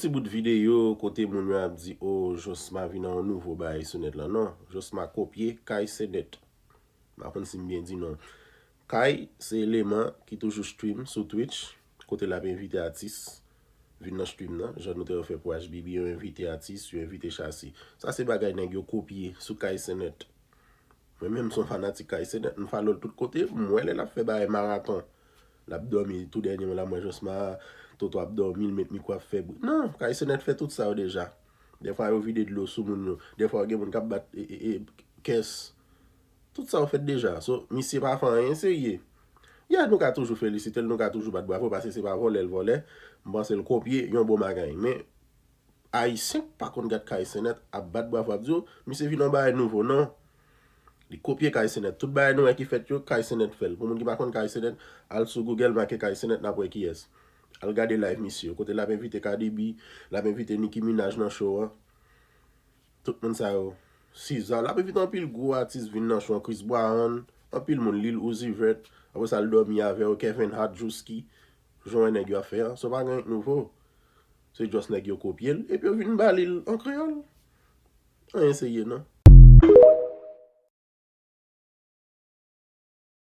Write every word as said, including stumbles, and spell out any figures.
Ti bout videyo kote moun yo ap di, "O, Josma vin an nouvo bagay sou nèt lan." Non, Josma kopye Kai Cenat. M pa konn si m byen di non. Kai se eleman ki toujou stream sou Twitch, kote l ap envite atis vin nan stream nan. Jan nou te fè pou H B B, yo envite atis, yo envite Chasi. Sa se bagay nèg yo kopye sou Kai Cenat. Mwen menm, m se yon fanatik Kai Cenat, m follow l tout kote, m wè lè l ap fè bagay maraton. L ap dòmi, tou dènye mwen la, mwen Josma, Toto ap dòmi, l met mikwo ap fè bri. Non, Kai Cenat fè tout sa yo deja. Dèfwa yo vide dlo sou moun yo. Dèfwa gen moun k ap bat e, e, e, kès. Tout sa yo fèt deja. So, misye pa fè anyen serye. Ya, nou ka toujou felisite l, nou ka toujou bat bravo, paske se pa vòlè l vòlè. M panse l kopye yon bon bagay. Men, Ayisyen k pa konn gad Kai Cenat ap bat bravo, ap di, "O, misye vin yon bagay nouvo." Non. Li kopye Kai Cenat. Tout bagay nou wè ki fèt yo, Kai Cenat fè l. Pou moun ki pa konn Kai Cenat, al sou Google, make Kai Cenat, n ap wè kiyès. Al gade live misye yo. Kote l ap envite Cardi B, l ap envite Nicki Minaj nan show an. Tout moun sa yo. Siza, l ap envite anpil gwo atis vin nan show an. Chris Brown, anpil moun, Lil Uzi Vert. Apre sa, l dòmi avè yo, Kevin Hart, Juicy. Jan wè nèg yo ap fè an. So pa gen nouvo. Se just nèg yo kopye l, epi yo vin ba li l an kreyòl. Anyen serye non.